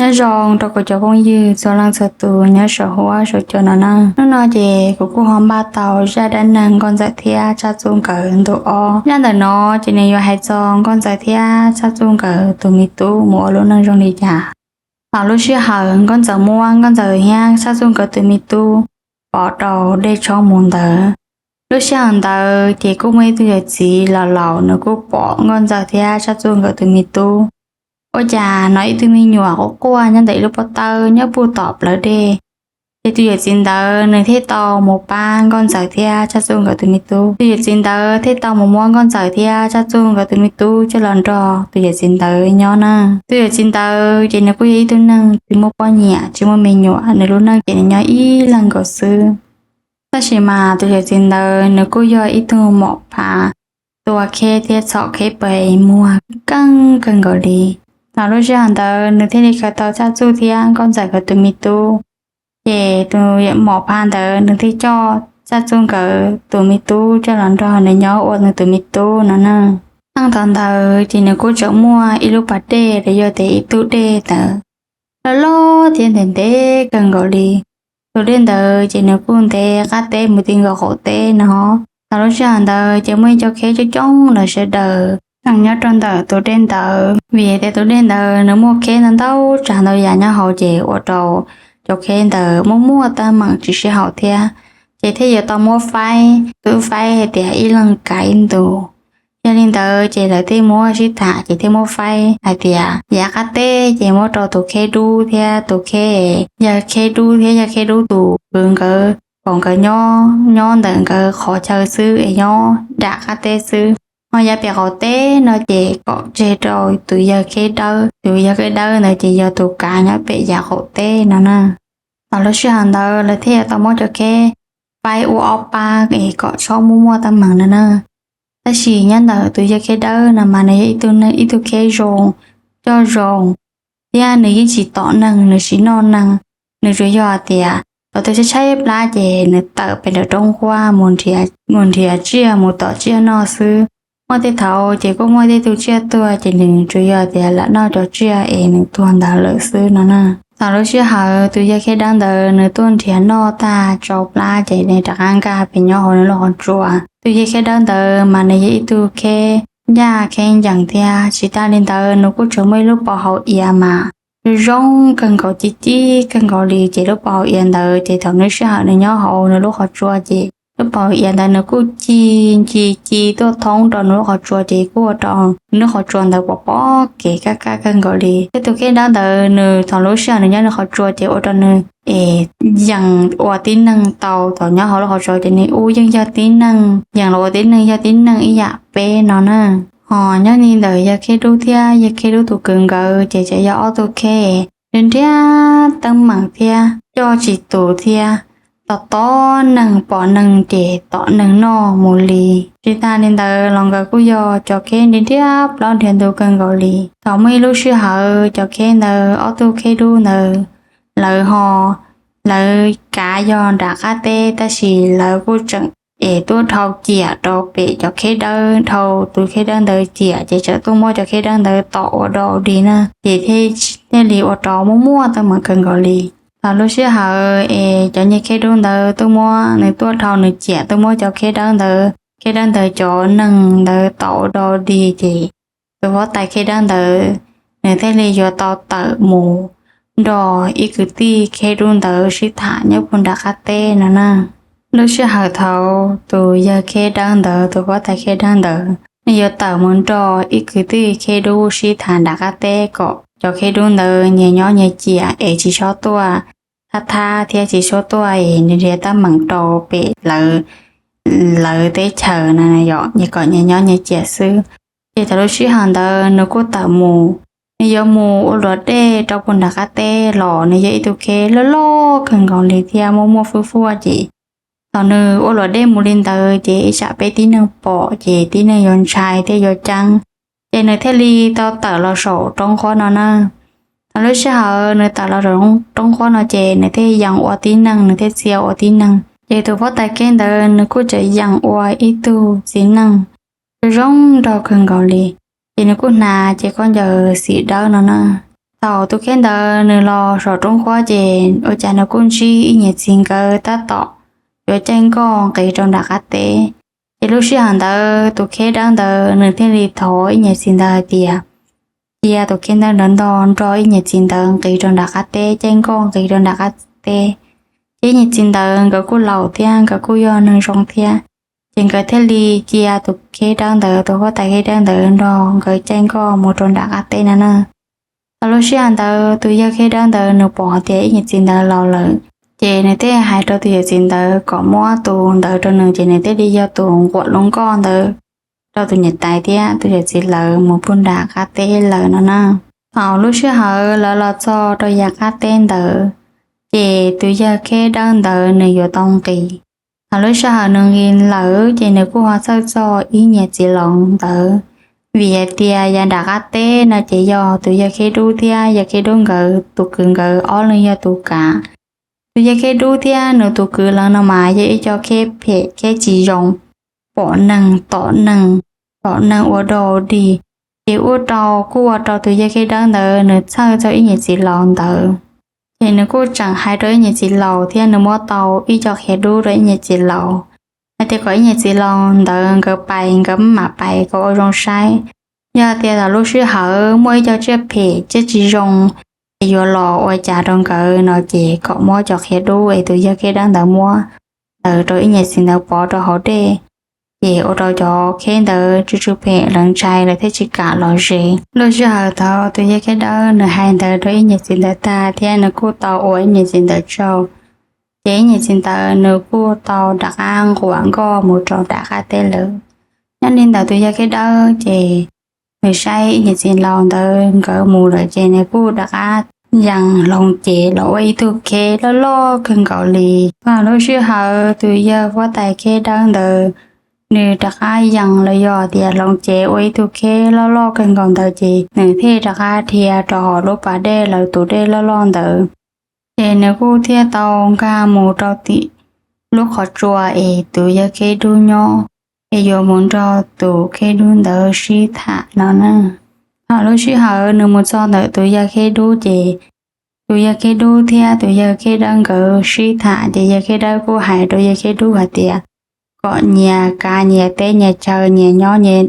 Nyob zoo rau kuv cov phooj ywg txhua leej txhua tus nyob saum huab saum cua no na. Hnub no ces kuv kuj ho npaj tau zaj dab neeg Nkauj Ntxawm thiab Tsaj Txuj nkawd ntu ob. Zaj ntawm no ces nws yuav hais txog Nkauj Ntxawm thiab Tsaj Txuj nkawd tus me tub mus ua lub neej zoo li cas. Thaum lub sij hawm Nkauj Ntxawm muab Nkauj Ntxawm thiab Tsaj Txuj nkawd tus me tub pov rau dej tshoob mus ntawd, lub sij hawm ntawd ces kuj muaj ib tug yawm txiv laus laus nws kuj pom Nkauj Ntxawm thiab Tsaj Txuj nkawd tus me tub ua cas hnov ib tug me nyuam quaj quaj nyob ntawm ib lub pob tawb nyob puag tom plawv dej. Ces tus yawm txiv ntawd nws thiaj tau mus pab Nkauj Ntxawm thiab Tsaj Txuj nkawd tus me tub. Tus yawm txiv ntawd thiaj tau mus muab Nkauj Ntxawm thiab Tsaj Txuj nkawd tus me tub coj los nrog tus yawm txiv ntawd nyob na. Tus yawm txiv ntawd ces nws kuj yog ib tug neeg tsis muaj poj niam tsis muaj me nyuam, nws lub neej ces nws nyob ib leeg nkaus xwb. Tab sis mas tus yawm txiv ntawd nws kuj yog ib tug mom phav tua kheb thiab txhom kheb pes muag keej kawg nkaus li. Thaum lub sij hawm ntawd nws thiaj li khaws tau Tsaj Txuj thiab Nkauj Ntxawm nkawd tus me tub. Ces tus mom phav ntawd nws thiaj coj Tsaj Txuj nkawd tus me tub coj los nrog nws nyob ua nws tus me tub no na. Thaum ntawd ces nws kuj tseem muaj ib lub pas dej los yog tias ib tug dej ntawd loj loj thiab ntev ntev kawg nkaus li. Tus dej ntawd ces nws kuj ntev qab teb mus ti nkaus qaum teb no. Thaum lub sij hawm ntawd ces muaj ib co kheb coob coob los sawv daws nyob rau ntawm tus dej ntawd, vim tias tus dej ntawd nws muaj kheb ntau ntau tsav ntau yam nyob hauv ces ua rau cov kheb ntawd muaj muaj teeb meem tsis sib haum thiab. Ces thiaj yuav tau muab faib, twb faib hais tias ib leeg kav ib ntus. Yog li ntawd ces lawv thiaj muab sib tham ces thiaj muab faib hais tias yav qab teb ces muab rau tus kheb dub thiab tus kheb, yawg kheb dub thiab yawg kheb dub tus kwv nkawd, kom nkawd nyob nyob ntawm nkawd qhov chaw xwb es nyob nram qab teb xwb. Ho yav pem qaum teb no ces kom tseg rau tus yawg kheb dawb, tus yawg kheb dawb ntawd ces yog tus kav nyob pem yav qaum teb no na. Thaum lub sij hawm ntawd lawv thiaj yuav tau muab cov kheb faib ua ob pab es kom txhob muaj muaj teeb meem no na. Tab sis nyob ntawm tus yawg kheb dawb no mas nws yog ib tug neeg ib tug kheb zoo, coj zoo, thiab nws yeej tsis tom neeg, nws tsis noj neeg. Nws tsuas yog tias thaum twg tshaib tshaib plab ces nws tawm pem nram roob quab mus nrhiav tsiaj mus tom tsiaj noj xwb. Muaj tej thaum ces kuj muaj tej tug tsiaj tuag ces nws tsuas yog tias lam noj cov tsiaj es nws tuag ntawd lawm xwb no na. Thaum lub sij hawm tus yawg kheb dawb ntawd nws tuaj nrhiav noj tag tsau plab ces nws rov qab nkag pem nyob hauv nws lub qhov tsua. Tus yawg kheb dawb ntawd mas nws yog ib tug kheb ncaj kheb ncees thiab. Tsis tas li ntawd nws kuj tseem muaj ib lub pov hauv iav mas zoo kawg nkaus, ci ci kawg nkaus li. Ces lub pov hauv iav ntawd ces thaum lub sij hawm nws nyob hauv nws lub qhov tsua ces lub pov hauv iav ntawd nws kuj ci, ci ci tuaj thoob rau nws lub qhov tsua ces kuj ua rau nws lub qhov tsua ntawd pom pob kev kaj kaj kawg nkaus li. Thiab tus kheb dawb ntawd nws thaum lub sij hawm nws nyob nws qhov tsua ces ua rau nws es yees ua tib neeg tau. Thaum nyob hauv lub qhov tsua ces nws ua yeej yog tib neeg, yees los ua tib neeg, yog tib neeg ib yam peb no na. Ho nyob li ntawm yawg kheb dub thiab yawg kheb dub tus kwv nkawd ces tseem yog ob tug kheb nrhiav teeb meem thiab coj tsis tus thiab, tom tom neeg, pom neeg ces tom neeg noj mus li. Tsis tas li ntawd los nkawd kuj yog cov kheb nrhiav plaub nrhiav ntug kawg nkaus li. Thaum muaj ib lub sij hawm cov kheb ntawd ob tug kheb dub ntawd lawv ho, lawv kav yog nram qab teb tab sis lawv kuj tseem es tuaj dhau ciam rau pem cov kheb dawb, dhau tus kheb dawb ntawd ciam ces txawm tuaj muab cov kheb dawb ntawd tom ua dog dig na, ces thiaj li ua rau muaj muaj teeb meem kawg nkaus li. Thaum lub sij hawm es cov niag kheb dub ntawd tuaj muab, nws tuaj dhau nws ciam tuaj muab cov kheb dawb ntawd, kheb dawb ntawd cov neeg ntawd tom ua dog dig ces tus huab tais kheb dawb ntawd nws thiaj li yuav tau tawm mus nrog ib kwv tij kheb dub ntawd sib tham nyob puag nram qab teb no na. Lub sij hawm thaum tus yawg kheb dawb ntawd, tus huab tais kheb dawb ntawd nws yuav tawm mus nrog ib kwv tij kheb dub sib tham nram qab teb kom cov kheb dub ntawd nyias nyob nyias ciam es tsis txhob tuaj thab thab thiab tsis txhob tuaj es nrhiav teeb meem rau pem lawv, lawv teb chaws no yom, kom nyias nyob nyias ciam xwb. Ces thaum lub sij hawm ntawd nws kuj tawm mus, nws yuav mus ua luam dej rau puag nram qab teb los nws yog ib tug kheb loj loj kawg nkaus li thiab muaj muaj fwj fuaj ces thaum nws ua luam dej mus li ntawd ces ib tsam peb tib neeg pom ces tib neeg yuav ntshai thiab yuav ceeb. Ces nws thiaj li tau tawm los saum roob qhuab no na. Thaum lub sij hawm nws tawm los saum roob qhuab no ces nws thiaj yees ua tib neeg, nws thiaj txia ua tib neeg. Ces tus huab tais kheb ntawd nws kuj tseem yees ua ib tug txiv neej zoo zoo nraug kawg nkaus li. Ces nws kuj hnav cev khaub ncaws xim dawb no na. Thaum tus kheb ntawd nws los saum roob kuab ces ua cas nws kuj ntsib ib niam txiv nkawd tab tom yuav caij nkoj nqis rau nram qab teb. Ces lub sij hawm ntawd tus kheb dawb ntawd nws thiaj li thov ib niam txiv ntawd hais tias cia tus kheb dawb ntawd nrog ib niam txiv ntawd nqis rau nram qab teb, caij nkoj nqis rau nram qab teb. Ces ib niam txiv ntawd nkawd kuj laus thiab nkawd kuj yog neeg zoo thiab, ces nkawd thiaj li cia tus kheb dawb ntawd, tus huab tais kheb dawb ntawd nrog nkawd caij nkoj mus rau nram qab teb no na. Thaum lub sij hawm ntawd tus yawg kheb dawb ntawd nws pom tias ib niam txiv ntawd laus lawm, ces nws thiaj hais rau tus yawm txiv ntawd kom muab tus ntawd rau nws, ces nws thiaj li yog tus nquam lub nkoj ntawd rau tus niam tais thiab tus yawm txiv lawv mus pug nram qab teb lawm no na. Thaum lub sij hawm lawv los txog rau yav qab teb ntawd, ces tus yawg kheb dawb ntawd nws yuav tau nqis. Thaum lub sij hawm nws nqis lawm ces nws kuj ho txhawj txog ib niam txiv laus ntawd, vim hais tias yav nram qab teb no ces yog tus yawg kheb dub thiab yawg kheb dub nkawd tus kwv nkawd ob leeg yog tus kav. Tus yawg kheb dub thiab nws tus kwv lawv no mas yog ib co kheb phem kheb tsis zoo, pom neeg tom neeg, tom neeg ua dog dig. Ces ua rau kuj ua rau tus yawg kheb dawb ntawd nws txhawj txog ib niam txiv laus ntawd. Ces nws kuj tseem hais rau ib niam txiv laus thiab nws muab tau ib co qhia dub rau ib niam txiv laus hais tias kom ib niam txiv laus ntawd nkawd pais, nkawd maj mam pais kom ua zoo saib. Yog tias thaum lub sij hawm muaj ib co tsiaj phem tsiaj tsis zoo es yuav los ua cas rau nkawd no ces kom muab cov qhia dub es tus yawg kheb dawb ntawd muab ntawd rau ib niam txiv ntawd pov rau hauv dej, ces ua rau cov kheb ntawd tsw tsw phem lawv ntshai lawv thiaj tsis kam los ze. Lub sij hawm thaum tus yawg kheb dawb nws hais ntawd rau ib niam txiv ntawd tag thiab nws kuj tau ua ib niam txiv ntawd tsaug, ces ib niam txiv ntawd nws kuj tau rov qab nquam nkoj mus rau nram qab teb lawm. Nyob li ntawd tus yawg kheb dawb ces nws saib ib niam txiv laus ntawd nkawd mus lawm ces nws kuj rov qab yees hloov cev los ua ib tug kheb loj loj kawg nkaus li. Thaum lub sij hawm tus yawg huab tais kheb dawb ntawd nws rov qab yees los yog tias hloov cev ua ib tug kheb loj loj kawg nkaus ntawd ces nws thiaj rov qab dhia rau hauv lub pas dej lawv tus dej loj loj ntawd. Ces nws kuj thiaj tau nkag mus rau tim lub qhov tsua es tus yawg kheb dub nyob, es yuav mus nrog tus kheb dub ntawd sib tham no na. Thaum lub sij hawm nws mus txog ntawm tus yawg kheb dub ces tus yawg kheb dub thiab tus yawg kheb dawb nkawd sib tham ces yawg kheb dawb kuj hais rau yawg kheb dub hais tias kom nyias kav nyias teb nyias chaw, nyias nyob nyias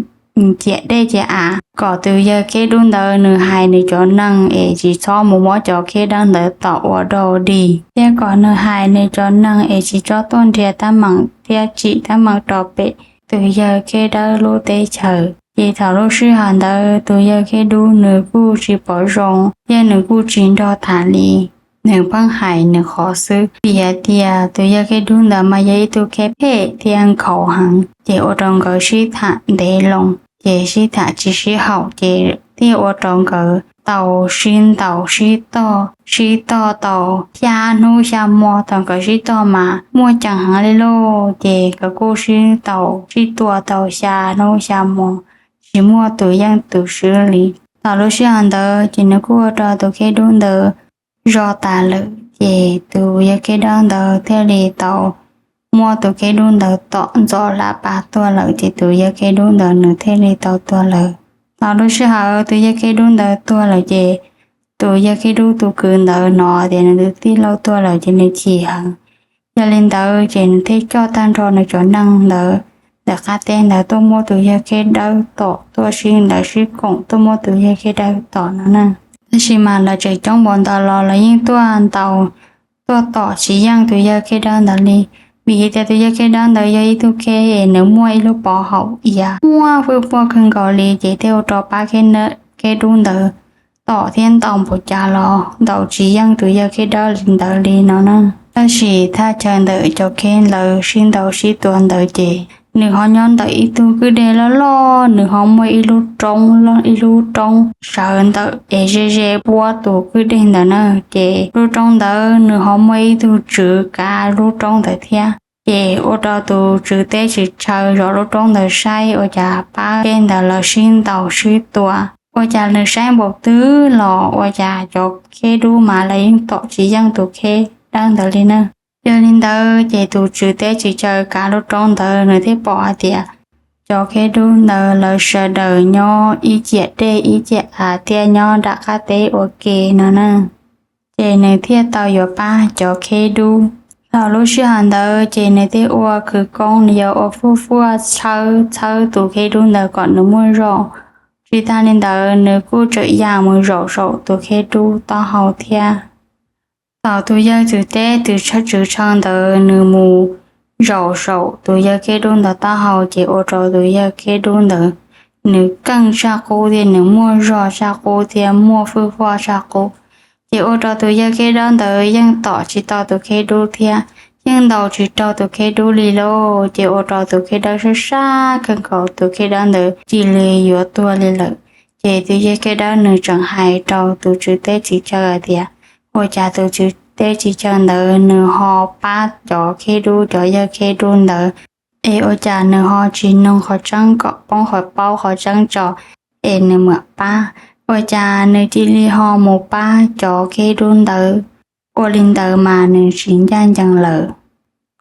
ciam dej ciam av, kom tus yawg kheb dub ntawd nws hais nws cov neeg es tsis txhob mus muab cov kheb dawb ntawd tom ua dog dig, thiab kom nws hais nws cov neeg es tsis txhob tuaj nrhiav teeb meem thiab tsim teeb meem rau pem tus yawg kheb dawb lub teb chaws. Ces thaum lub sij hawm ntawd tus yawg kheb dub nws kuj tsis pom zoo, yog nws kuj tsis nrog tham li, nws pheej hais nws qhov xwb. Vim hais tias tus yawg kheb dub ntawd mas yog ib tug kheb phem thiab nkhaus heev, ces ua rau nkawd sib tham ntev loo, ces sib tham tsis sib haum, ces thiaj ua rau nkawd tau sib ntaus sib tog, sib tog tau xya hnub xya hmo. Thaum nkawd sib tog mas muaj ceem heev li lauj, ces nkawd kuj sib ntaus sib tua tau xya hnub xya hmo, tsis muaj tus yeej tus swb li. Thaum lub sij hawm ntawd ces nws kuj ua rau tus kheb dub ntawd zog tas lawm, ces tus yawg kheb dawb ntawd thiaj li tau muab tus kheb dub ntawd tom ntxov hlab pas tuag lawm, ces tus yawg kheb dub ntawd nws thiaj li tau tuag lawm. Thaum lub sij hawm tus yawg kheb dub ntawd tuag lawm ces tus yawg kheb dub tus kwv ntawd hnov tias nws tus tij laug tuag lawm ces nws chim heev. Yog li ntawd ces nws thiaj coj tag nrho nws cov neeg ntawd ntawm qab teb ntawd tuaj muab tus yawg kheb dawb tom, tuaj sib ntaus sib koom tuaj muab tus yawg kheb dawb tom no na. Tab sis mas lawv tseem coob npaum ntawd los lawv yeej tuaj ntaus, tuaj tom tsis yeej tus yawg kheb dawb ntawd li. Vim tias tus yawg kheb dawb ntawd yog ib tug kheb es nws muaj ib lub pov haum iav muaj fwj puag kawg nkaus li, ces thiaj ua rau pab kheb dub ntawd tom thiab ntaus npaum cas los ntaus tsis yeej tus yawg kheb dawb ntawd li no na. Tab sis thaj chaw ntawm cov kheb ntawd sib ntaus sib tua ntawd ces nws ho nyob ntawm ib tug kwj deg loj loj, nws ho muaj ib lub roob, ib lub roob sawv ntawm es ze ze puab tus kwj deg ntawd na. Ces lub roob ntawd nws ho muaj ib tug tswv kav lub roob ntawd thiab. Ces ua rau tus tswv teb tswv chaw zov lub roob ntawd saib ua cas pab kheb ntawd lawv sib ntaus sib tua, ua cas nws saib npaum twg los ua cas cov kheb dub mas lawv yeej tom tsis yeej tus kheb dawb ntawd li na. Yog li ntawd ces tus tswv teb tswv chaw kav lub roob ntawd nws thiaj pom hais tias cov kheb dub ntawd lawv sawv daws nyob ib ciam dej ib ciam av thiab nyob nram qab teb ua ke no na. Ces nws thiaj tau yuav pab cov kheb dub. Thaum lub sij hawm ntawd ces nws thiaj ua khawv koob, nws yuav ua fuaj fuaj txhawb txhawb tus kheb dub ntawd kom nws muaj zog. Tsis tas li ntawd nws kuj tseem ya mus zaum saum tus kheb dub taub hau thiab. Thaum tus yawg tswv teb tus tswv chaw ntawd nws mus zaum saum tus yawg kheb dub ntawd taub hau ces ua rau tus yawg kheb dub ntawd nws keej tshaj qub thiab nws muaj zog tshaj qub thiab muaj fuaj fuaj tshaj qub. Ces ua rau tus yawg kheb dub ntawd yeej tom tsis tau tus kheb dub thiab yeej ntaus tsis raug tus kheb dub li lauj. Ces ua rau tus kheb dub sab sab kawg nkaus, tus kheb dub ntawd cia li yuav tuag li lawm. Ces tus yawg kheb dub nws tseem hais rau tus tswv teb tswv chaw hais tias, ua cas tus tswv teb tswv chaw ntawd nws ho pab cov kheb dub, cov yawg kheb dub ntawd es ua cas nws ho tsis noog qhov tseeb kom poob qhov paub qhov tseeb tso es nws mam pab? Ua cas nws cia li ho mus pab cov kheb dub ntawd? Ua li ntawd mas nws tsis ncaj ncees lawm.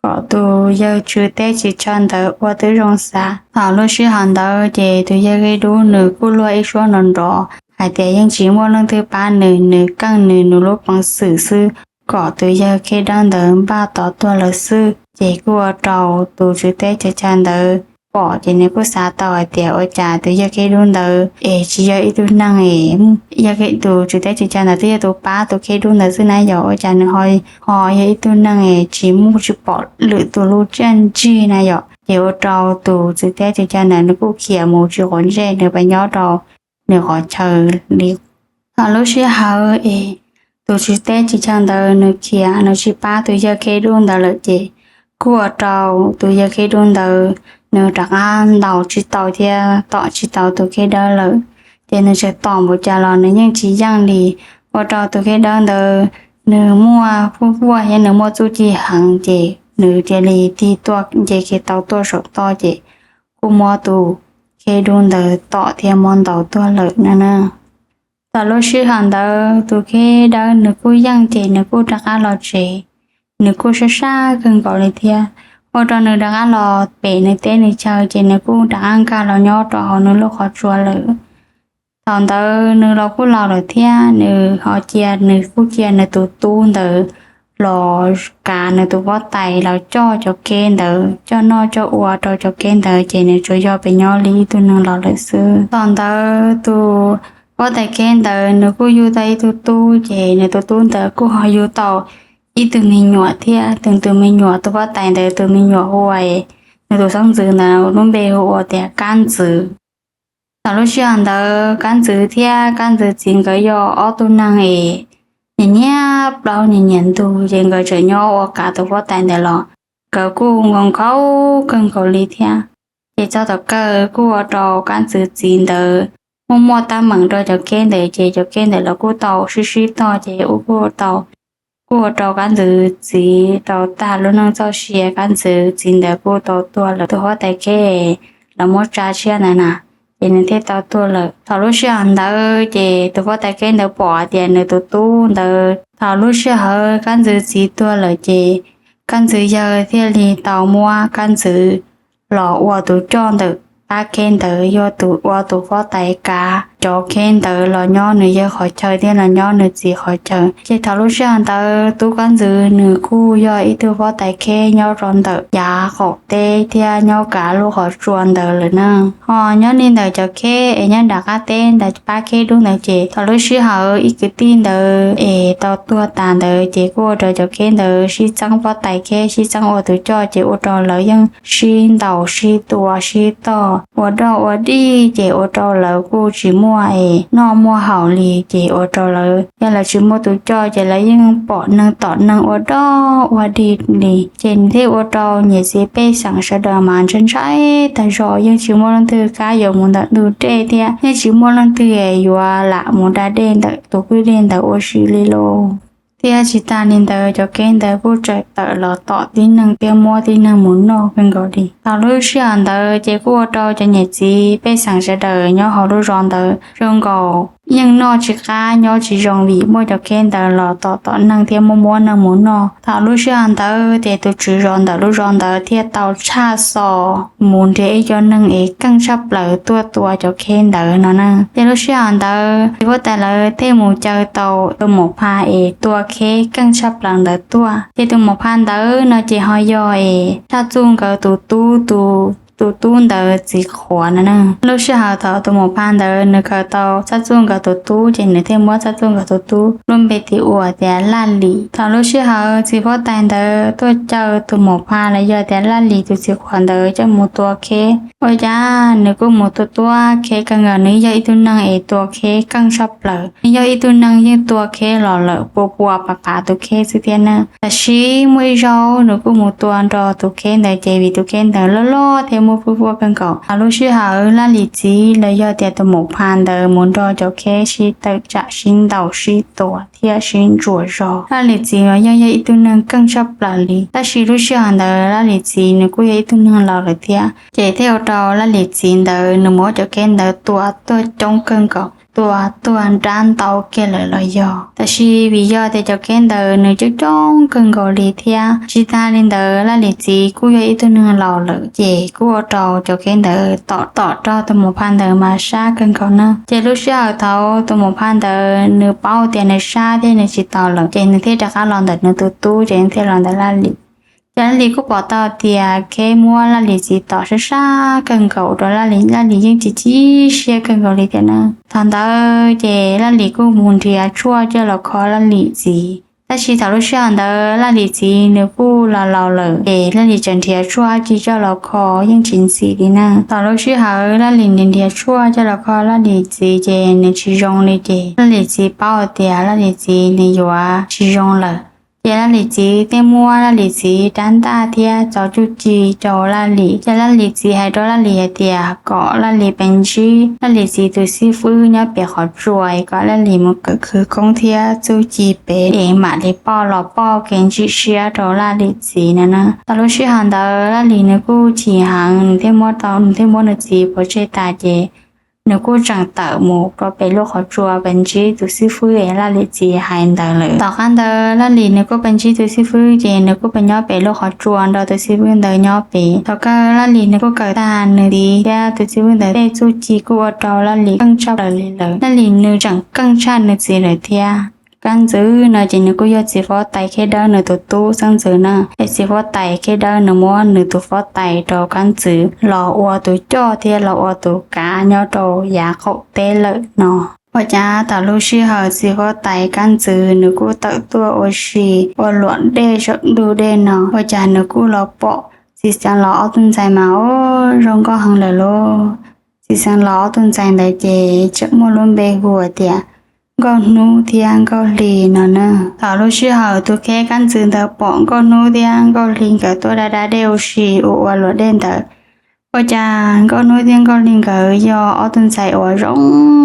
Kom tus yawg tswv teb tswv chaw ntawd ua tib zoo xav. Thaum lub sij hawm ntawd ces tus yawg kheb dub nws kuj luag ib suab nrov nrov hais tias yeej tsis muaj leej twg pab nws, nws keej nws nws lub peev xwm xwb, kom tus yawg kheb dub ntawd npaj tod tuag lawm xwb. Ces kuj ua rau tus tswv teb tswv chaw ntawd pom ces nws kuj xav tau hais tias ua cas tus yawg kheb dub ntawd es tsis yog ib tug neeg es, yog tus tswv teb tswv chaw ntawd twb yog tus pab tus kheb dub ntawd xwb na yog, ua cas nws ho yog ib tug neeg es tsis muaj tsis pom lwm tus lub txiaj ntsig na yom. Ces ua rau tus tswv teb tswv chaw ntawd nws kuj khiav mus tsis quav ntsej nws pab nyob rau nws qhov chaw li. Thaum lub sij hawm es tus tswv teb tswv chaw ntawd nws khiav nws tsis pab tus yawg kheb dub ntawd lawm ces kuj ua rau tus yawg kheb dub ntawd nws rov qab ntaus tsis tau thiab tom tsis tau tus kheb dub lawm. Ces nws tseem tom npaum cas los nws yeej tsis yeej li. Ua rau tus kheb dub ntawd nws muaj fuaj fuaj thiab nws muaj txuj ci heev ces nws cia li tig tuaj nce kiag tau tuaj saum toj ces kuj muab tus kheb dub ntawd tom thiab muab ntaus tuag lawm na. Thaum lub sij hawm ntawd tus kheb dub nws kuj yeej ces nws kuj rov qab los tsev, nws kuj sab sab kawg nkaus li thiab. Ua rau nws rov qab los pem nws teb nws chaw ces nws kuj rov qab nkag los nyob rau hauv nws lub qhov tsua lawm. Thaum ntawd nws los kuj laus lawm thiab nws ho cia nws kuj cia nws tus tub ntawd los kav nws tus huab tais los coj cov kheb ntawd coj noj coj ua rau cov kheb ntawd ces nws tsuas yog pem nyob li ib tug neeg laus lawm xwb. Thaum ntawd tus huab tais kheb ntawd nws kuj yug tau ib tug tub ces nws tus tub ntawd kuj ho yug tau ib tug me nyuam thiab. Tus, tus me nyuam, tus huab tais ntawd tus me nyuam hu ua, nws tus xeeb ntxwv ntawd lub npe hu ua tias Kab Ntxwv. Thaum lub sij hawm ntawd Kab Ntxwv thiab Kab Ntxwv txiv nkawd yog ob tug neeg es nyiam nyiam plaub nyiam nyiam ntug ces nkawd tseem nyob ua kav tus huab tais ntawd los nkawd kuj nkhaus nkhaus kawg nkaus li thiab. Ces txog thaum kawg kuj ua rau Kab Ntxwv txiv ntawd muaj muaj teeb meem rau cov kheb ntawd ces cov kheb ntawd los kuj tau sib sib tog ces kuj tau, kuj ua rau Kab Ntxwv txiv tau tag lub neej txoj sia. Kab Ntxwv txiv ntawd kuj tau tuag lawm, tus huab tais kheb los muab tsa tshiab ntawd na, ces nws thiaj tau tuag lawm. Thaum lub sij hawm ntawd ces tus huab tais kheb ntawd pom hais tias nws tus tub ntawd, thaum lub sij hawm Kab Ntxwv txiv tuag lawm ces Kab Ntxwv yawg thiaj li tau muab Kab Ntxwv los ua tus coj ntawm pab kheb ntawd, yog tus ua tus huab tais kav cov kheb ntawd los nyob nws yawg qhov chaw thiab los nyob nws txiv qhov chaw. Ces thaum lub sij hawm ntawd tub Kab Ntxwv nws kuj yog ib tug huab tais kheb nyob rau ntawm yav qaum teb thiab nyob kav lub qhov tsua ntawd lawm na. Ho nyob li ntawm cov kheb es nyob nram qab teb ntawd pab kheb dub ntawd ces thaum lub sij hawm ib kwv tij ntawd es tau tuag tas ntawd ces kuj ua rau cov kheb ntawd sib txeeb huab tais kheb, sib txeeb ua tus coj ces ua rau lawv yeej sib ntaus sib tua sib tog ua doj ua dig ces ua rau lawv kuj tsis muaj es noj muaj haus li ces ua rau lawv, yog lawv tsis muaj tus coj ces lawv yeej pom neeg tom neeg ua doj ua dig li. Ces thiaj ua rau niam txiv pej xeem sawv daws mas ntshai ntshai tag zog, yeej tsis muaj leej twg kam yuav mus ntawm ntug dej thiab yeej tsis muaj leej twg yuav lam mus da dej ntawm tus kwj dej ntawd ua si li lauj. Thiab tsis tas li ntawd cov kheb ntawd kuj tseem tawm los tom tib neeg thiab muab tib neeg mus noj kawg nkaus li. Thaum lub sij hawm ntawd ces kuj ua rau cov niam txiv pej xeem sawv daws nyob hauv lub zos ntawd zoo nkaus yeej noj tsis qab nyob tsis zoo vim muaj cov kheb ntawd los tom tom neeg thiab muab muab neeg mus noj. Thaum lub sij hawm ntawd ces tus tswv zos ntawm lub zos ntawd thiaj tau tshaj xo mus nrhiav ib co neeg es keej tshaj plaws tuaj tua cov kheb ntawd no na. Ces lub sij hawm ntawd txiv huab tais lawv thiaj mus caw tau tus maum pha es tua kheb keej tshaj plaws ntawd tuaj. Ces tus maum pha ntawd no ces ho yog es Txhaj Txuj nkawd tus tub, tus tub ntawd txiv qhuav no na. Lub sij hawm thaum tus maum pha ntawd nws khaws tau Txhaj Txuj nkawd tus tub ces nws thiaj muab Txhaj Txuj nkawd tus tub lub npe tis ua tias Laj Lim. Thaum lub sij hawm txiv huab tais ntawd tuaj caw tus maum pha los yog tias Laj Lim tus txiv qhuav ntawd coj mus tua kheb, ua cas nws kuj mus tua tua kheb kawg nkaus. Nws yog ib tug neeg es tua kheb keej tshaj plaws, nws yog ib tug neeg yeej tua kheb los lawm pua pua pam pam tus kheb xwb thiab na. Tab sis muaj ib zaug nws kuj mus tua nrog tus kheb ntawd ces vim tus kheb ntawd loj loj thiab muaj pwj puaj kawg nkaus. Thaum lub sij hawm Laj Lim txiv los yog tias tus maum pha ntawd mus nrog cov kheb sib tawm tsam sib ntaus sib tua thiab sib ntsuas zog. Laj Lim txiv los yeej yog ib tug neeg keej tshaj plaws li, tab sis lub sij hawm ntawd Laj Lim txiv nws kuj yog ib tug neeg laus lawm thiab, ces thiaj ua rau Laj Lim txiv ntawd nws muab cov kheb ntawd tua tuag coob kawg nkaus, tua tuag nrab ntau kiag lawm los yog. Tab sis vim yog tias cov kheb ntawd nws coob coob kawg nkaus li thiab, tsis tas li ntawd Laj Lim txiv kuj yog ib tug neeg laus lawm ces kuj ua rau cov kheb ntawd tom tom rau tus maum pha ntawd mas sab kawg nkaus na. Ces lub sij hawm thaum tus maum pha ntawd nws paub tias nws sab thiab nws tsis tau lawm ces nws thiaj rov qab los ntawm nws tus tub ces nws thiaj los ntawm Laj Lim. Ces Laj Lim kuj pom tau tias kheb muab Laj Lim txiv tom sab sab kawg nkaus rau Laj Lim, Laj Lim yeej tsis chim siab kawg nkaus li thiab na. Thaum ntawd ces Laj Lim kuj mus nrhiav tshuaj coj los kho Laj Lim txiv. Tab sis thaum lub sij hawm ntawd Laj Lim txiv nws kuj laus laus lawm ces Laj Lim tseem nrhiav tshuaj dab tsi coj los kho yeej tsis ntxim li na. Thaum lub sij hawm Laj Lim nws nrhiav tshuaj coj los kho Laj Lim txiv ces nws tsis zoo li ces Laj Lim txiv paub tias Laj Lim txiv nws yuav tsis zoo lawm. Ces Laj Lim txiv thiaj muab Laj Lim txiv rab ntaj thiab txo txuj ci rau Laj Lim. Ces Laj Lim txiv hais rau Laj Lim hais tias kom Laj Lim pes ntsib Laj Lim txiv tus xib fwb nyob pem qhov tsua es kom Laj Lim mus kawm khawv koob thiab txuj ci pem es mam li pauj los pauj kev ntxim siab rau Laj Lim txiv no na. Thaum lub sij hawm ntawd Laj Lim nws kuj chim heev, nws thiaj muab tau, nws thiaj muab nws txiv pov tseg tas ces nws kuj tseem tawm mus rau pem lub qhov tsua pes ntsib tus xib fwb es Laj Lim txiv hais ntawd lawm. Tom qab ntawd Laj Lim nws kuj pes ntsib tus xib fwb ces nws kuj pes nyob pem lub qhov tsua nrog tus xib fwb ntawd nyob pem. Thaum kawg Laj Lim nws kuj kawm tag nws txiv thiab tus xib fwb ntawd tej txuj ci kuj ua rau Laj Lim keej tshaj plaws li lawm. Laj Lim nws tseem keej tshaj nws txiv lawm thiab. Kab ntxwv no ces nws kuj yog txiv huab tais Kheb Dawb nws tus tub xeeb ntxwv na. Es txiv huab tais Kheb Dawb nws muab nws tus huab tais rau kab ntxwv los ua tus coj thiab los ua tus kav nyob rau yav qaum teb lawm no. Ua cas thaum lub sij hawm txiv huab tais kab ntxwv nws kuj tawm tuaj ua si ua luam dej saum ntug dej no, ua cas nws kuj los pom txiv xeev laus ob tug ntxhais mas ua zoo nkauj heev lawm lauj. Txiv xeev laus ob tug ntxhais ntawd ces tseem muaj lub npe hu tias Nkauj Hnub thiab Nkauj Hli no na. Thaum lub sij hawm tus kheb kab ntxwv ntawd pom Nkauj Hnub thiab Nkauj Hli nkawd tuaj da da dej ua si ua ua luam dej ntawd, ua cas Nkauj Hnub thiab Nkauj Hli nkawd yog ob tug ntxhais uas zoo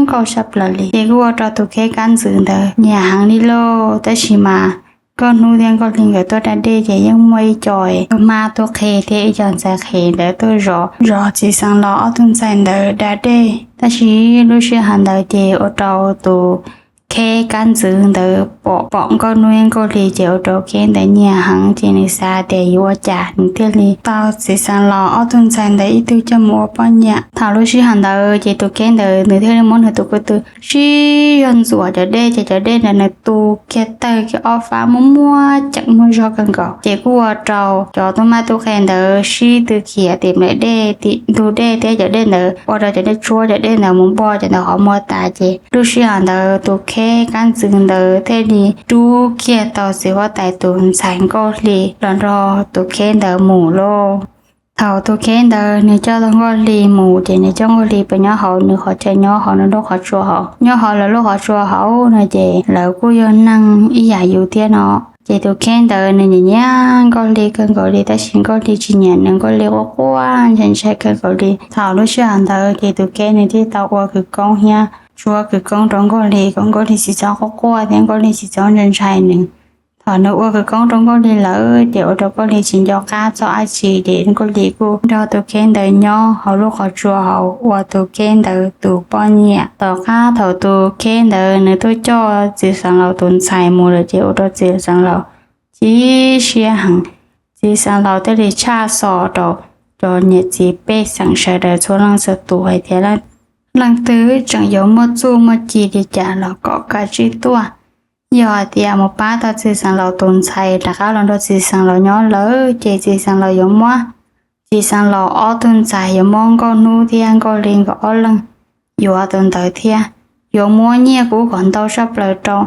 nkauj sab plaws li, ces kuj ua rau tus kheb kab ntxwv ntawd nyiam heev li lauj. Tab sis mas Nkauj Hnub thiab Nkauj Hli nkawd tuaj da dej ces yeej muaj ib co tub mab tub qhe thiab ib co ntxhais qhe ntawd tuaj zov zov txiv xeev laus ob tug ntxhais ntawd da dej. Tab sis lub sij hawm ntawd ces ua rau tus kheb kab ntxwv ntawd pom pom Nkauj Hnub thiab Nkauj Hli ces ua rau kheb ntawd nyiam heev ces nws xav tias yuav ua cas nws thiaj li tau txiv xeev laus ob tug ntxhais ntawd ib tug coj mus ua poj niam. Thaum lub sij hawm ntawd ces tus kheb ntawd nws thiaj li muab nws tus ko tw sib zog ntxuam cov dej ces cov dej ntawd nws tu kiag tawg kiag ob fab muaj muaj ceem muaj zog kawg nkaus. Ces kuj ua rau cov tub mab tub qhe ntawd sib tw khiav tim nplaim dej tim ntug dej thiab cov dej ntawd ua rau cov dej tshuab cov dej ntawd mus npog cov ntawd qhov muag tas ces lub sij hawm ntawd tus kheb kab ntxwv ntawd thiaj li rub kiag tau txiv huab tais tus ntxhais Nkauj Hli los nrog tus kheb ntawd mus lauj. Thaum tus kheb ntawd nws coj tau Nkauj Hli mus ces nws coj Nkauj Hli pes nyob hauv nws qhov chaw nyob hauv nws lub qhov tsua hauv, nyob hauv lawv lub qhov tsua hauv no ces lawv kuj yog neeg ib yam yus thiab no. Ces tus kheb ntawd nws nyiam nyiam Nkauj Hli kawg nkaus li tab sis Nkauj Hli tsis nyiam nws, Nkauj Hli quaj quaj ntshai ntshai kawg nkaus li. Thaum lub sij hawm ntawd ces tus kheb nws thiaj tau ua khawv koob thiab tshuab khawv koob rau Nkauj Hli kom Nkauj Hli tsis txhob quaj quaj thiab Nkauj Hli tsis txhob ntshai ntshai nws. Thaum nws ua khawv koob rau Nkauj Lis lawm ces ua rau Nkauj Lis tsis nco qab txog dab tsi ces Nkauj Lis kuj nrog tus kheb ntawd nyob hauv lub qhov tsua hauv uas tus kheb ntawd tus poj niam. Tom qab thaum tus kheb ntawd nws tuaj coj txiv xeev laus tus ntxhais mus lawm ces ua rau txiv xeev laus chim siab heev. Txiv xeev laus thiaj li tshaj xov rau cov niam txiv pej xeem sawv daws txhua leej txhua tus hais tias leej twg tseem yuav muaj txuj muaj ci li cas los kom kav tsij tuaj. Yog hais tias mus pab tau txiv xeev laus tus ntxhais rov qab los nrog txiv xeev laus nyob lawm ces txiv xeev laus yuav muab txiv xeev laus ob tug ntxhais, yuav muab Nkauj Hnub thiab Nkauj Lis nkawd ob leeg yuav tus ntawd thiab, yuav muab nyiaj kub kom ntau tshaj plaws rau.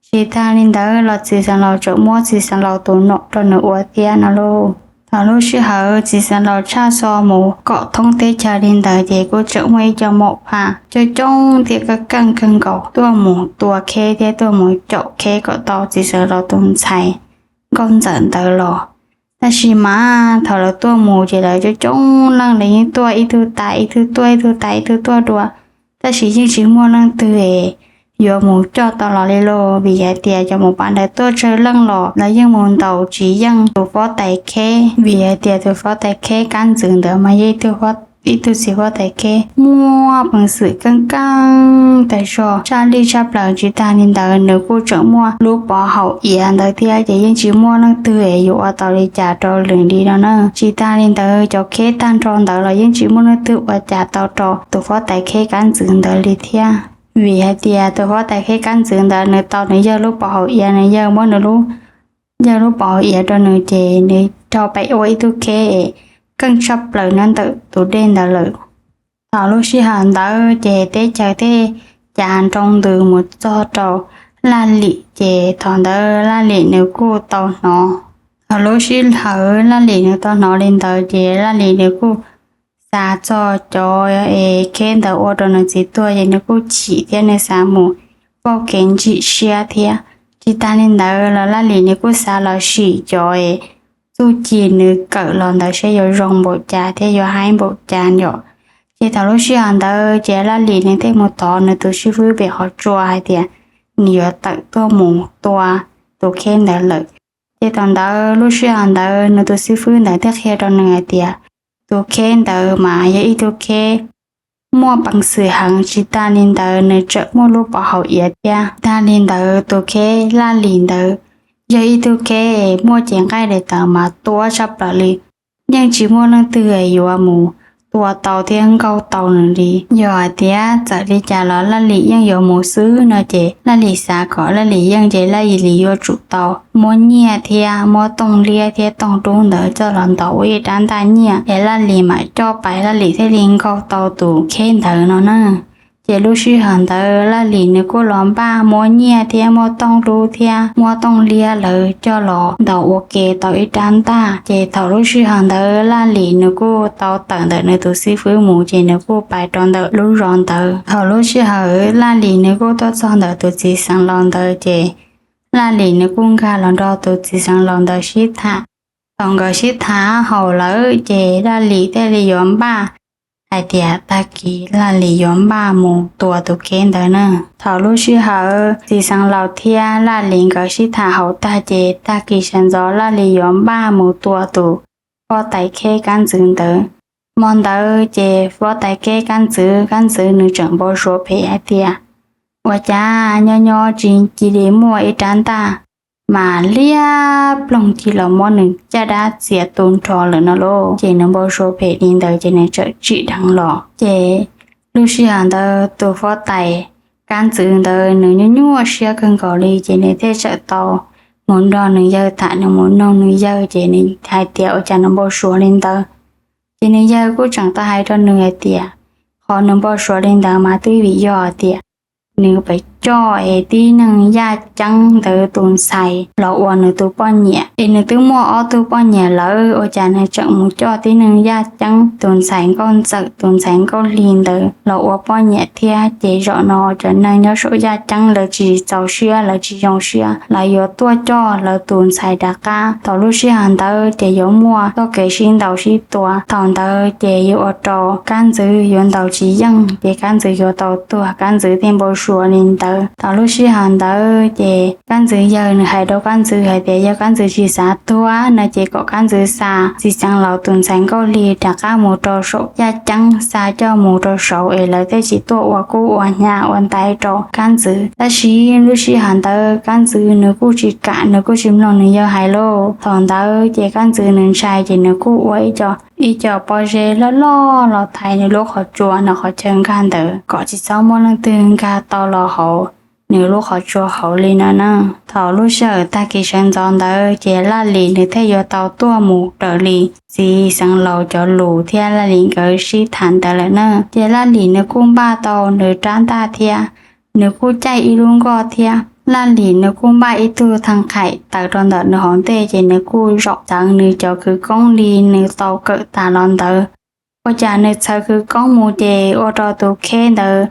Tsis tas li ntawd los txiv xeev laus tseem muab txiv xeev laus tus nom rau nws ua thiab no lauj. Thaum lub sij hawm txiv xeev laus tshaj xov mus kom thoob teb chaws li ntawd ces kuj tseem muaj ib co maum phaj coob coob thiab kaj keej kawg nkaus tuaj mus tua kheb thiab tuaj mus caum kheb kom tau txiv xeev laus tus ntxhais Nkauj Ntxawm ntawd los. Tab sis mas thaum lawv tuaj mus ces lawv coob coob leej, lawv yeej tuaj ib tug tas ib tug, tuaj ib tug tas ib tug tuaj dua, tab sis yeej tsis muaj leej twg yuav mus coj tau los li lauj. Vim hais tias cov maum phaj ntawd tuaj tsawg leej los lawv yeej mus ntaus tsis yeej tus fob tais kheb, vim hais tias tus fob tais kheb kab ntxwv ntawd mas yog ib tug txiv fob tais kheb muaj peev xwm keej keej tag zog, tshaj lij tshaj plaws. Tsis tas li ntawd nws kuj tseem muaj lub pov haum iav ntawd thiab ces yeej tsis muaj leej twg yuav ua tau li cas rau nws li no na. Tsis tas li ntawd cov kheb tag nrho ntawd los yeej tsis muaj leej twg ua cas tau rau tus fob tais kheb kab ntxwv ntawd li thiab. Vim hais tias tus fob tais kheb kab ntxwv ntawd nws tau nws yawg lub pov haum iav, nws yawg muab nws lub, yawg lub pov haum iav rau nws ces nws rho pem ua ib tug kheb keej tshaj plaws nyob ntawm tus dej ntawd lawm. Thaum lub sij hawm ntawd ces teb chaws thiaj cav nroo ntws mus txog rau Laj Lim ces thaum ntawd Laj Lim nws kuj tau hnov. Thaum lub sij hawm Laj Lim nws tau hnov li ntawd ces Laj Lim nws kuj xav txog cov es kheb ntawd ua rau nws txiv tuag ces nws kuj chim thiab nws xav mus pauj kev ntsim siab thiab. Tsis tas li ntawd los Laj Lim nws kuj xav los sim cov es txuj ci nws kawm los ntawd saib yuav zoo npaum cas thiab yuav haib npaum cas yom. Ces thaum lub sij hawm ntawd ces Laj Lim nws thiaj mus thov nws tus xib fwb pem qhov tsua hais tias nws yuav tawm tuaj mus tua tus kheb ntawd lawm. Ces thaum ntawd lub sij hawm ntawd nws tus xib fwb ntawd thiaj qhia rau nws hais tias tus kheb ntawd mas yog ib tug kheb muaj peev xwm heev, tsis tas li ntawd nws tseem muaj lub pov haum iav thiab. Tsis tas li ntawd tus kheb Laj Lim ntawd yog ib tug kheb muaj cev nqaij daim tawv mas tuab tshaj plaws li, yeej tsis muaj leej twg yuav mus tua tau thiab nkaug tau nws li. Yog hais tias txawm li cas los Laj Lim yeej yuav mus xwb no ces Laj Lim xav kom Laj Lim yeej ces Laj Lim yuav tsum tau muab nyiaj thiab muab tooj liab thiab tooj dub ntawd coj los ntaus ua ib rab ntaj nyiaj es Laj Lim mam coj pais Laj Lim thiaj li nkaug tau tus kheb ntawd no na. Ces lub sij hawm ntawd Laj Lim nws kuj los npaj muab nyiaj thiab muab tooj dub thiab muab tooj liab lawv coj los ntaus ua ke tau ib rab ntaj. Ces thaum lub sij hawm ntawd Laj Lim nws kuj tau tawm ntawm nws tus xib fwb mus ces nws kuj pais rau ntawm lub zos ntawd. Thaum lub sij hawm Laj Lim nws kuj tuaj txog ntawm tus txiv xeev laus ntawd ces Laj Lim nws kuj nkag los nrog tus txiv xeev laus ntawd sib tham. Thaum nkawd sib tham haum lawm ces Laj Lim thiaj li yuav npaj hais tias tag kis Laj Lim yuav npaj mus tua tus kheb ntawd na. Thaum lub sij hawm txiv xeev laus thiab Laj Lim nkawd sib tham haum tag ces tag kis sawv ntxov Laj Lim yuav npaj mus tua tus fob tais kheb kab ntxwv ntawd. Hmo ntawd ces fob tais kheb kab ntxwv, kab ntxwv nws tseem npau suav phem hais tias ua cas nyob nyob tsis cia li muaj ib rab ntaj mas liab ploog cia los muab nws caj dab txias tu nrho lawm no lauj. Ces nws npau suav phem li ntawd ces nws txawm tsim dheev los. Ces lub sij hawm ntawd tus fob tais kab ntxwv ntawd nws nyuaj nyuaj siab kawg nkaus li ces nws thiaj txawm tau mus nrog nws yawg tham, nws mus noog nws yawg ces nws hais tias ua cas nws npau suav li ntawd. Ces nws yawg kuj tseem tau hais rau nws hais tias qhov nws npau suav li ntawd mas twb vim yog tias nws pheej coj es tib neeg yaj ceeb ntawd tus ntxhais los ua nws tus poj niam, es nws twb muaj ob tug poj niam lawm ua cas nws tseem mus coj tib neeg yaj ceeb tus ntxhais nkauj ntxawm tus ntxhais nkauj hli ntawd los ua poj niam thiab. Ces zaum no cov neeg nyob saum yaj ceeb lawv tsis txaus siab, lawv tsis zoo siab, lawv yuav tuaj coj lawv tus ntxhais rov qab. Thaum lub sij hawm ntawd ces yuav muaj txoj kev sib ntaus sib tua. Thaum ntawd ces yuav ua rau kab ntxwv yuav ntaus tsis yeej, ces kab ntxwv yuav tau tuag, kab ntxwv thiaj npau suav li ntawd. ntawd. Thaum lub sij hawm ntawd ces Kab Ntxwv yawg nws hais rau Kab Ntxwv hais tias yog Kab Ntxwv tsis xav tuag no ces kom Kab Ntxwv xa txiv xeev laus tus ntxhais Nkauj Hli rov qab mus rau saum yaj ceeb, xa coj mus rau saud es lawv thiaj tsis tuaj ua kub ua hnyav ua ntaiv rau Kab Ntxwv. Tab sis lub sij hawm ntawd Kab Ntxwv nws kuj tsis kam, nws kuj tsis mloog nws yawg hais lauj. Thaum ntawd ces Kab Ntxwv nws ntshai ces nws kuj ua ib co, ib co pob zeb loj loj los thaiv nws lub qhov tsua ntawm qhov chaw nkag ntawd kom tsis txhob muaj leej twg nkag tau los hauv nws lub qhov tsua hauv li no na. Thaum lub sij hawm tag kis sawv ntxov ntawd ces Laj Lim nws thiaj yuav tau tuaj mus raws li txiv xeev laus cov lus thiab Laj Lim nkawd sib tham ntawd lawm na. Ces Laj Lim nws kuj npaj tau nws rab ntaj thiab, nws kuj caij ib lub nkoj thiab. Laj Lim nws kuj npaj ib tug thaj qhaim taws rau ntawm nws hauv ntej ces nws kuj zaum txawv nws cov khawv koob li nws tau kawm tas los ntawd. Ua cas nws txhawv khawv koob mus ces ua rau tus kheb ntawd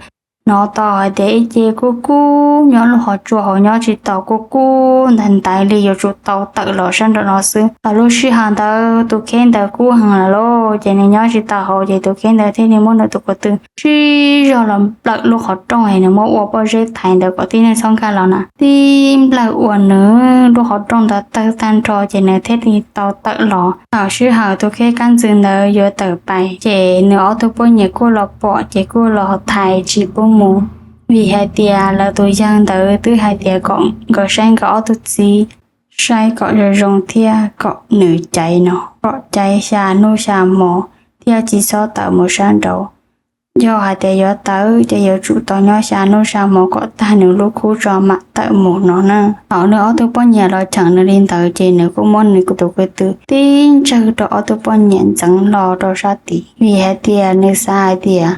hnov tau hais tias ib ce kub kub nyob lub qhov tsua hauv, nyob tsis tau, kub kub ntawd ntawd li yuav tsum tau tawm los sab nraum no xwb. Thaum lub sij hawm ntawd tus kheb ntawd kub heev lawm lauj, ces nws nyob tsis tau hauv ces tus kheb ntawd thiaj li muab nws tus ko tw sib zog los nplawm lub qhov rooj es nws muab ua pob zeb thaiv ntawd kom tib neeg txhob nkag los na. Tib nplawg ua nws lub qhov rooj ntawd tawg tag nrho ces nws thiaj li tau tawm los. Thaum sij hawm tus kheb Kab Ntxwv ntawd yuav tawm pais ces nws ob tug poj niam kuj los pom ces kuj los thaiv tsis pub mus, vim hais tias lawv tus yawg ntawd twb hais tias kom nkawd saib nkawd ob tug txiv, saib kom zoo zoo thiab kom nws caiv no, kom caiv xya hnub xya hmo thiab tsis txhob tawm mus sab nraud. Yog hais tias yuav tawm ces yuav tsum tau nyob xya hnub xya hmo kom tag nws lub khub tso mam tawm mus no na. Thaum nws ob tug poj niam los cheem nws li ntawd ces nws kuj muab nws tus ko tw tib ntsawg rau ob tug poj niam ntxeev hlo rau sab tid, vim hais tias nws xav hais tias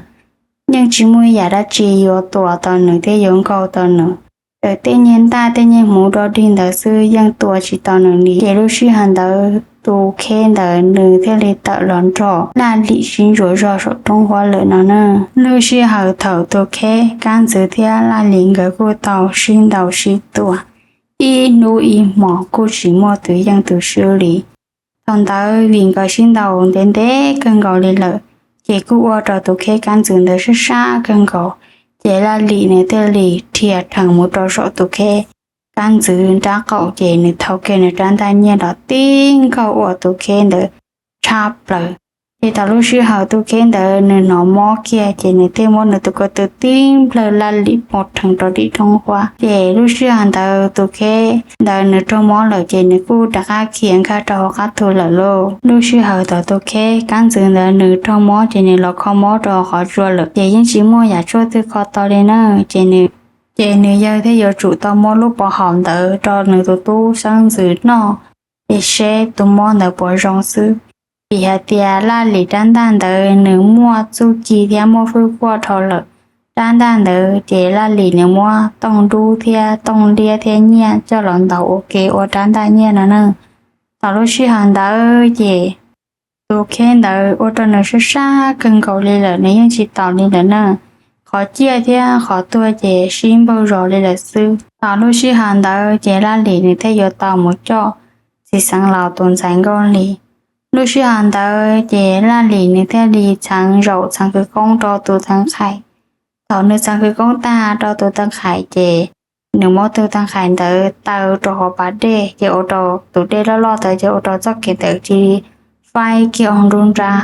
yeej tsis muaj ib yam dab tsi yuav tua tau nws thiab yuav nkaug tau nws. Txawm tej niag ntaj tej niag hmuv dog dig ntawd xwb yeej tua tsis tau nws li. Ces lub sij hawm ntawd tus kheb ntawd nws thiaj li tawm los nrog Laj Lim sib ntsuas zog saum roob huab lawm no na. Lub sij hawm thaum tus kheb Kab Ntxwv thiab Laj Lim nkawd kuj tau sib ntaus sib tua ib hnub ib hmo kuj tsis muaj tus yeej tus swb li. Thaum ntawd vim nkawd sib ntaus ntev ntev kawg nkaus li lawm, ces kuj ua rau tus kheb Kab Ntxwv ntawd sab sab kawg nkaus. Ces Laj Lim nws thiaj li dhia rhees mus rau saum tus kheb Kab Ntxwv nrab qaum ces nws thau kiag nws rab ntaj nyiaj los tib nkaug ua tus kheb ntawd tshab plaws. Ces thaum lub sij hawm tus kheb ntawd nws hnov mob kiag ces nws thiaj muab nws tus ko tw tib nplawg Laj Lim mus rhees rau tim roob huab. Ces lub sij hawm ntawd tus kheb ntawd nws raug mob lawm ces nws kuj rov qab khiav nkag rau hauv qab thu lawm lauj. Lub sij hawm thaum tus kheb Kab Ntxwv ntawd nws raug mob ces nws los kho mob rau qhov tsua lawm ces yeej tsis muaj yam tshuaj twg kho tau li na. Ces nws, ces nws yawg thiaj yuav tsum tau muab lub pov haum ntawd rau nws tus tub xeeb ntxwv noj, ces seb tus mob ntawd puas zoo xwb. Vim hais tias Laj Lim rab ntaj ntawd nws muaj txuj ci thiab muaj fwj quaj dhau lawm. Rab ntaj ntawd ces Laj Lim nws muab tooj dub thiab tooj liab thiab nyiaj coj los ntaus ua ke ua rab ntaj nyiaj no na. Thaum lub sij hawm ntawd ces tus kheb ntawd ua rau nws sab sab kawg nkaus li lawm, nws yeej tsis taus li lawm na. Qhov ciaj thiab qhov tuag ces sib npaug zos li lawm xwb. Thaum lub sij hawm ntawd ces Laj Lim nws thiaj yuav tau mus coj txiv xeev laus tus ntxhais Nkauj Hli. Lub sij hawm ntawd ces Laj Lim nws thiaj li txheev zaum txheev khawv koob rau tus tag qhais. Thaum nws txheev khawv koob tag rau tus tag qhais ces nws muab tus tag qhais ntawd taw rau hauv pas dej ces ua rau tus dej loj loj ntawd ces ua rau txoj kev ntawd cia li faib kiag ua nruab nrab.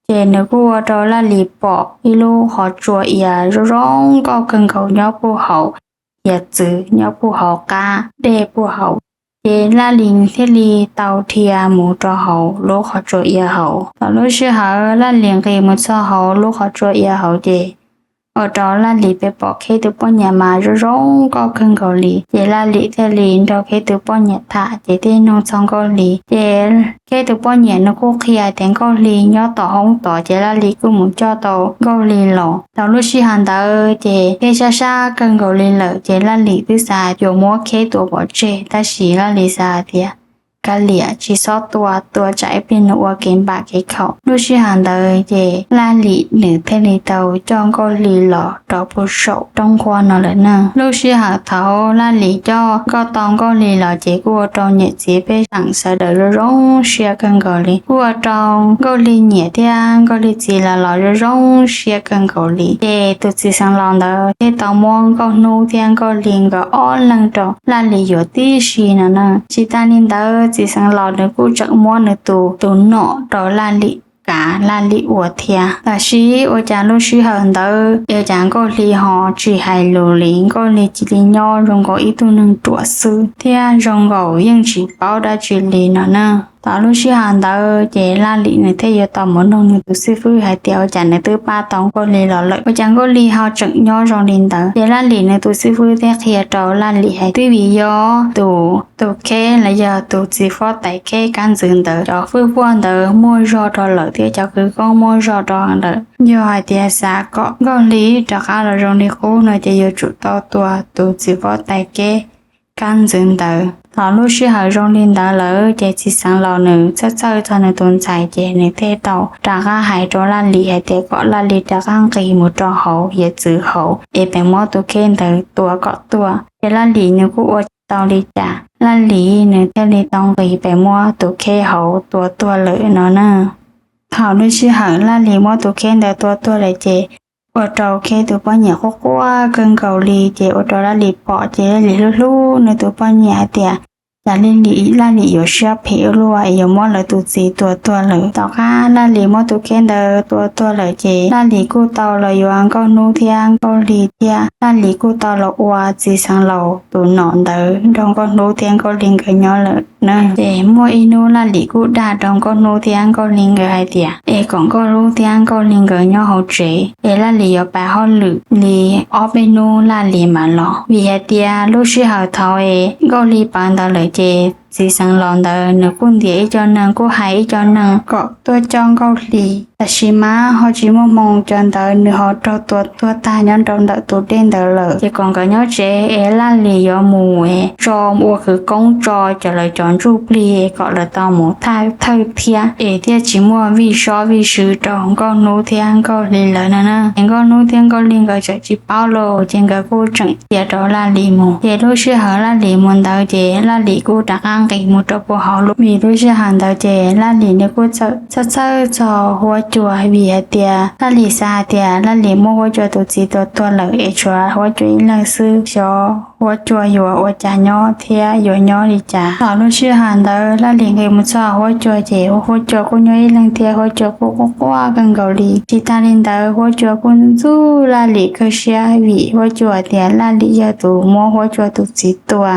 Ces nws kuj ua rau Laj Lim pom ib lub qhov tsua ia zoo zoo nkauj kawg nkaus nyob puag hauv hiav txwv, nyob puag hauv qab dej puag hauv. Ces Laj Lim thiaj li tau dhia mus rau hauv lub qhov tsua ia hauv. Thaum lub sij hawm Laj Lim nqis mus txog hauv lub qhov tsua ia hauv ces ua rau Laj Lim pom Kheb tus poj niam mas zoo zoo nkauj kawg nkaus li. Ces Laj Lim thiaj li nrog Kheb tus poj niam tham ces thiaj nug txog Nkauj Hli. Ces Kheb tus poj niam nws kuj qhia tias Nkauj Hli nyob tom hoob tod ces Laj Lim kuj mus coj tau Nkauj Hli los. Thaum lub sij hawm ntawd ces Kheb sab sab kawg nkaus li lawm ces Laj Lim twb xav yuav muab Kheb tua pov tseg tab sis Laj Lim xav hais tias kav liam tsis txhob tua, tua tsam ib pliag nws ua kev npam kev khaum. Lub sij hawm ntawd ces Laj Lim nws thiaj li tau coj Nkauj Hli los rau puag saum roob nqhuab no lawm na. Lub sij hawm thaum Laj Lim coj nkauj tau Nkauj Hli los ces kuj ua rau niam txiv pej xeem sawv daws zoo zoo siab kawg nkaus li, kuj ua rau Nkauj Hli niam thiab Nkauj Hli txiv los los zoo zoo siab kawg nkaus li. Ces tus txiv xeev laus ntawd thiaj tau muab Nkauj Hnub thiab Nkauj Hli nkawd ob leeg rau Laj Lim yuav tib si no na. Tsis tas li ntawd txiv xeev laus nws kuj tseem muab nws tus, tus nom rau Laj Lim kav Laj Lim ua thiab. Tab sis ua cas lub sij hawm ntawd ua cas Nkauj Hli ho tsis hais lus li, Nkauj Hli cia li nyob zoo nkaus ib tug neeg ruam xwb thiab zoo nkaus yeej tsis paub dab tsi li no na. Thaum lub sij hawm ntawd ces Laj Lim nws thiaj yuav tau mus nug nws tus xib fwb hais tias ua cas nws twb pab tau Nkauj Hli los lawm, ua cas Nkauj Hli ho tseem nyob zoo li ntawd. Ces Laj Lim nws tus xib fwb thiaj qhia rau Laj Lim hais twb vim yog tus, tus kheb los yog tus txiv huab tais kheb kab ntxwv ntawd cov fwj huaj ntawd muaj zog rau lawm thiab cov khawv koob muaj zog rau lawm. Yog hais tias xav kom Nkauj Hli rov qab los zoo li qub no ces yuav tsum tau tua tus txiv huab tais kheb kab ntxwv ntawd. Thaum lub sij hawm zoo li ntawd lawm ces txiv xeev laus nws txhawj txhawj txog nws tus ntxhais ces nws thiaj tau rov qab hais rau Laj Lim hais tias kom Laj Lim rov qab nqis mus rau hauv hiav txwv hauv es pem muab tus kheb ntawd tua kom tuaj. Ces Laj Lim nws kuj ua tsis tau li cas, Laj Lim nws thiaj li tau nqis pem muab tus kheb hauv tua tuag lawm no na. Thaum lub sij hawm Laj Lim muab tus kheb ntawd tua tuag lawm ces ua rau kheb tus poj niam quaj quaj kawg nkaus li, ces ua rau Laj Lim pom ces Laj Lim hlub hlub nws tus poj niam hais tias cas li Laj Lim yuav siab phem ua luaj es yuav muab lawv tus txiv tua tuag lawm. Tom qab Laj Lim muab tus kheb ntawd tua tuag lawm ces Laj Lim kuj tau los yuav Nkauj Hnub thiab Nkauj Hli thiab Laj Lim kuj tau los ua txiv xeev laus tus nom ntawd nrog Nkauj Hnub thiab Nkauj Hli nkawd nyob lawm na. Ces muaj ib hnub Laj Lim kuj dag rau Nkauj Hnub thiab Nkauj Hli nkawd hais tias es kom Nkauj Hnub thiab Nkauj Hli nkawd nyob hauv tsev es Laj Lim yuav pab hauj lwm li ob peb hnub Laj Lim mam los. Vim hais tias lub sij hawm thaum es Nkauj Hli pawv ntawd lawm ces txiv xeev laus ntawd nws kuj ntiav ib co neeg kuj hais ib co neeg kom tuaj coj Nkauj Hli. Tab sis mas ho tsis muaj hmoo, cov ntawd nws ho raug tua tuag tag nyob rau ntawm tus dej ntawd lawm. Ces kom nkawd nyob tsev es Laj Lim yuav mus es tso ua khawv koob tso cov lawv cov ntsuj plig kom lawv tau mus thawj thiab es thiaj tsis muaj vij sob vij sw rau Nkauj Hnub thiab Nkauj Hli lawv no na. Es Nkauj Hnub thiab Nkauj Hli nkawd tseem tsis paub los ces nkawd kuj tseem cia rau Laj Lim mus. Ces lub sij hawm Laj Lim mus ntawd ces Laj Lim kuj rov qab nqis mus rau puag hauv lub, vim lub sij hawm ntawd ces Laj Lim nws kuj txhawj txhawj txog Huab Cua vim hais tias Laj Lim xav hais tias Laj Lim muab Huab Cua tus txiv tua tuag lawm es tshuav Huab Cua ib leeg xwb, xyov Huab Cua yuav ua cas nyob thiab yuav nyob li cas. Thaum lub sij hawm ntawd Laj Lim nqis mus txog Huab Cua ces Huab Cua kuj nyob ib leeg thiab Huab Cua kuj quaj quaj kawg nkaus li. Tsis tas li ntawd Huab Cua kuj ntxub Laj Lim kawg siab vim Huab Cua tias Laj Lim yog tus muab Huab Cua tus txiv tua.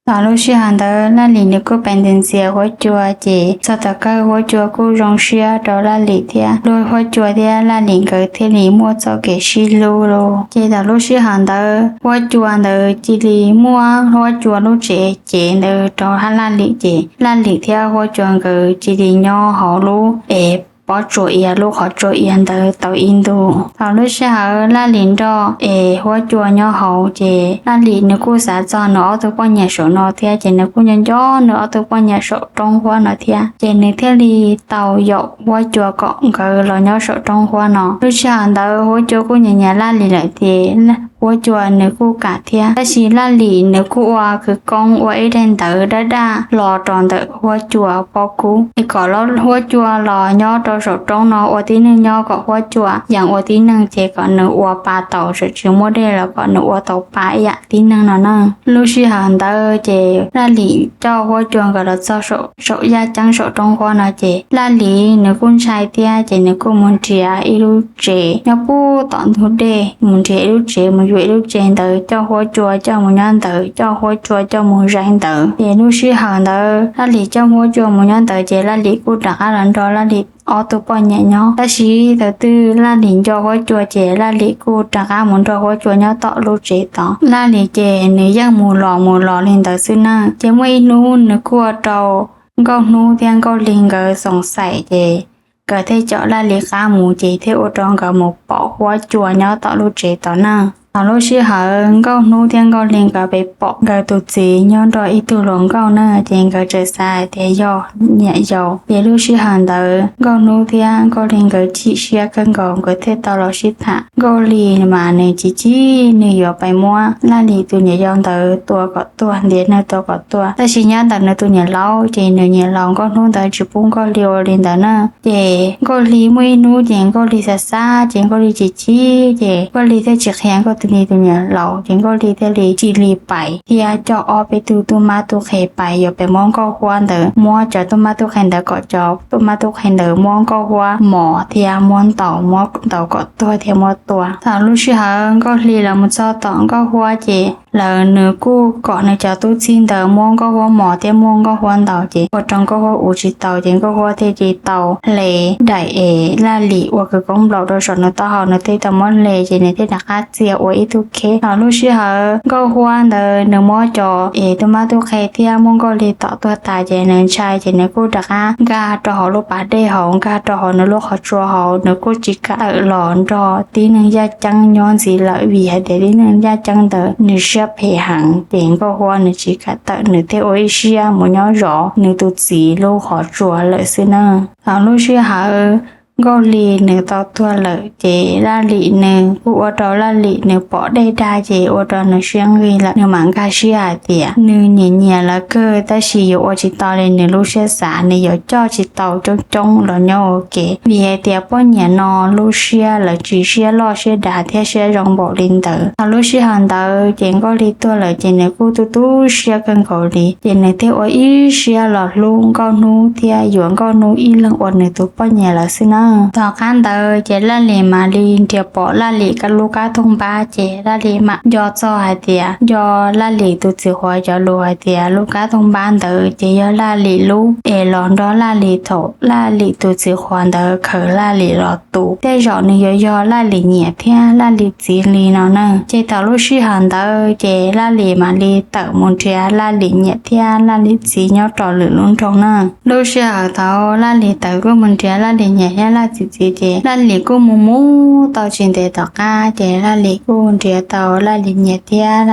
Thaum lub sij hawm ntawd Laj Lim nws kuj pes ntxias Huab Cua ces txog tom kawg Huab Cua kuj zoo siab rau Laj Lim thiab, Huab Cua thiab Laj Lim nkawd thiaj li muaj txoj kev sib hlub lauj. Ces thaum lub sij hawm ntawd Huab Cua ntawd cia li muab Huab Cua lub tsev cev ntawd rau Laj Lim ces Laj Lim thiab Huab Cua nkawd cia li nyob hauv lub es pob tsuas iav, lub qhov tsua iav ntawd tau ib ntus. Thaum lub sij hawm Laj Lim nrog es Huab Cua nyob hauv ces Laj Lim nws kuj xav txog nws ob tug poj niam saum no thiab ces nws kuj nco nco nws ob tug poj niam saum roob Huab no thiab ces nws thiaj li tau yaum Huab Cua kom nkawd los nyob saum roob Huab no. Lub sij hawm ntawd Huab Cua kuj nyiam nyiam Laj Lim lawm ces Huab Cua nws kuj kam thiab, tab sis Laj Lim nws kuj ua khawv koob ua ib daim ntawv daj daj los rau ntawm Huab Cua pob kub es kom Huab Cua los nyob rau saum roob no ua tib neeg nyob, kom Huab Cua yeej ua tib neeg ces kom nws ua pa tau, tsis muaj dej los kom nws ua tau pa ib yam tib neeg no na. Lub sij hawm ntawd ces Laj Lim coj Huab Cua nkawd los txog saum yaj ceeb saum roob Huab no ces Laj Lim nws kuj ntshai thiab ces nws kuj mus nrhiav ib lub tsev nyob puag tom ntug dej, mus nrhiav ib lub tsev, mus yuav ib lub tsev ntawd coj Huab Cua coj mus nyob ntawd, coj Huab Cua coj mus zaim ntawd. Ces lub sij hawm ntawd Laj Lim coj Huab Cua mus nyob ntawd ces Laj Lim kuj rov qab los nrog Laj Lim ob tug poj niam nyob. Tab sis thaum twg Laj Lim nco Huab Cua ces Laj Lim kuj rov qab mus nrog Huab Cua nyob tom lub tsev tod. Laj Lim ces nws yeej mus los mus los li ntawd xwb na. Ces muaj ib hnub nws kuj ua rau Nkauj Hnub thiab Nkauj Hli nkawd xoom xaim ces nkawd thiaj caum Laj Lim qab mus ces thiaj ua rau nkawd mus pom Huab Cua nyob tom lub tsev tod na. Thaum lub sij hawm Nkauj Hnub thiab Nkauj Hli nkawd pom nkawd tus txiv nyob nrog ib tug hluas nkauj na, ces nkawd txawm xav hais tias yog niam yau. Ces lub sij hawm ntawd Nkauj Hnub thiab Nkauj Hli nkawd chim siab kawg nkaus, nkawd thiaj tau los sib tham. Nkauj Hli mas nws chim chim, nws yuav pais muab Laj Lim tus niam yau ntawd tua kom tuag, ntiav neeg tua kom tuag. Tab sis nyob ntawm nws tus niam laus, ces nws niam laus Nkauj Hnub ntawd tsis pub Nkauj Hli ua li ntawd na. Ces Nkauj Hli muaj ib hnub ces Nkauj Hli xav xav, ces Nkauj Hli chim chim, ces Nkauj Hli thiaj tsis qhia Nkauj Hli tus niam laus, ces Nkauj Hli thiaj li cia li pais thiab coj ob peb tug tub mab tub qhe pais, yuav pais muab Nkauj Huab ntawd, muab cov tub mab tub qhe ntawd kom cov tub mab tub qhe ntawd muab Nkauj Huab mos thiab muab ntaus, muab ntaus kom tuag thiab muab tua. Thaum lub sij hawm Nkauj Hli los mus txog tom Nkauj Huab, ces lawv, nws kuj kom nws cov tub txib ntawd muab Nkauj Huab mos thiab muab Nkauj Huab ntaus, ces ua rau Nkauj Huab ua tsis tau, ces Nkauj Huab thiaj li tau hle daim es Laj Lim ua kwv koob nplaum rau saum nws taub hau, nws thiaj tau muab hle, ces nws thiaj rov qab txia ua ib tug kheb. Thaum lub sij hawm Nkauj Huab ntawd nws muab cov es tub mab tub qhe thiab muab Nkauj Hli tom tuag tas, ces nws ntshai, ces nws kuj rov qab nkag rau hauv lub pas dej hauv, nkag rau hauv nws lub qhov tsua hauv, nws kuj tsis kam tawm los nrog tib neeg yaj ceeb nyob ntxiv lawm, vim hais tias tib neeg yaj ceeb ntawd nws siab phem heev, ces Nkauj Huab nws tsis kam tawm, nws thiaj ua ib siab mus nyob zov nws tus txiv lub qhov tsua lawm xwb na. Thaum lub sij hawm Nkauj Hli nws tau tuag lawm, ces Laj Lim nws kuj ua rau Laj Lim nws pom dej dag, ces ua rau nws siab nqig lawm. Nws mam nkag siab hais tias nws nyiam nyiam lawv kawg, tab sis yuav ua tsis tau li nws lub siab xav, nws yuav coj tsis tau coob coob los nyob ua ke, vim hais tias poj niam no lub siab lawv tsis siab loj siab dav thiab siab zoo npaum li ntawd. Thaum lub sij hawm ntawd ces Nkauj Hli tuag lawm, ces nws kuj tu tu siab kawg nkaus li, ces nws thiaj ua ib siab los hlub Nkauj Hnub thiab yuav Nkauj Hnub ib leeg ua nws tus poj niam lawm xwb na. Tom qab ntawd ces Laj Lim mam li nrhiav pom Laj Lim lub kab toog npab, ces Laj Lim mam nco txog hais tias, nco Laj Lim tus txiv qhuav cov lus hais tias lub kab toog npab ntawd ces yog Laj Lim lub, es los nrog Laj Lim thaum Laj Lim tus txiv qhuav ntawd khaws Laj Lim los tu. Tej zaum nws yuav yog Laj Lim niam thiab Laj Lim txiv li no na. Ces thaum lub sij hawm ntawd ces Laj Lim mam li tawm mus nrhiav Laj Lim niam thiab Laj Lim txiv nyob rau lwm lub nroog na. Lub sij hawm thaum Laj Lim tawm kuj mus nrhiav Laj Lim niam thiab Laj Lim txiv, ces Laj Lim kuj mus mus tau tsis ntev tom qab, ces Laj Lim kuj nrhiav tau Laj Lim niam thiab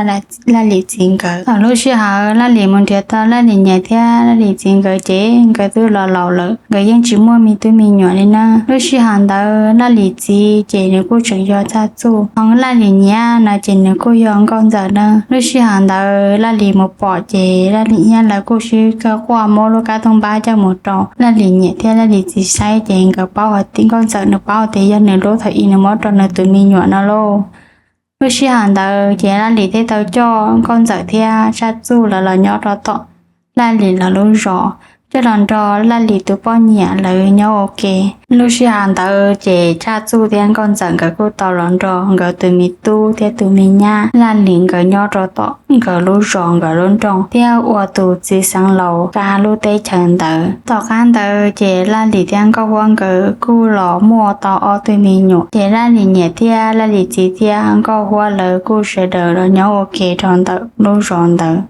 Laj Lim txiv nkawd. Thaum lub sij hawm Laj Lim mus nrhiav tau Laj Lim niam thiab Laj Lim txiv nkawd, ces nkawd twb los laus lawm, nkawd yeej tsis muaj me tub me nyuam li na. Lub sij hawm ntawd Laj Lim txiv ces nws kuj tseem yog Txhaj Txuj, ho Laj Lim niam no ces nws kuj yog Nkauj Ntxawm na. Lub sij hawm ntawd Laj Lim mus pom, ces Laj Lim niam lawv kuj sib kawg quaj muab lub kab toog npab coj mus rau Laj Lim niam thiab Laj Lim txiv saib, ces nkawd paub hais tias, Nkauj Ntxawm nws paub tias yog nws lub, thaum ub nws muab rau nws tus me nyuam no lauj. Lub sij hawm ntawd ces Laj Lim thiaj tau coj Nkauj Ntxawm thiab Txhaj Txuj lawv los nyob rau tom Laj Lim lawv lub zos, coj los nrog Laj Lim tus poj niam lawv nyob ua ke. Lub sij hawm ntawd ces Txhaj Txuj thiab Nkauj Ntxawm nkawd kuj tau los nrog nkawd tus me tub thiab tus me nyab Laj Lim nkawd nyob rau tom nkawd lub zos, nkawd lub nroog, thiab ua tus txiv xeev laus kav lub teb chaws ntawd. Tom qab ntawd ces Laj Lim thiab Nkauj Huab nkawd kuj los muaj tau ob tug me nyuam, ces Laj Lim niam thiab Laj Lim txiv thiab Nkauj Huab lawv kuj sawv daws los nyob ua ke rau ntawm lub zos ntawd.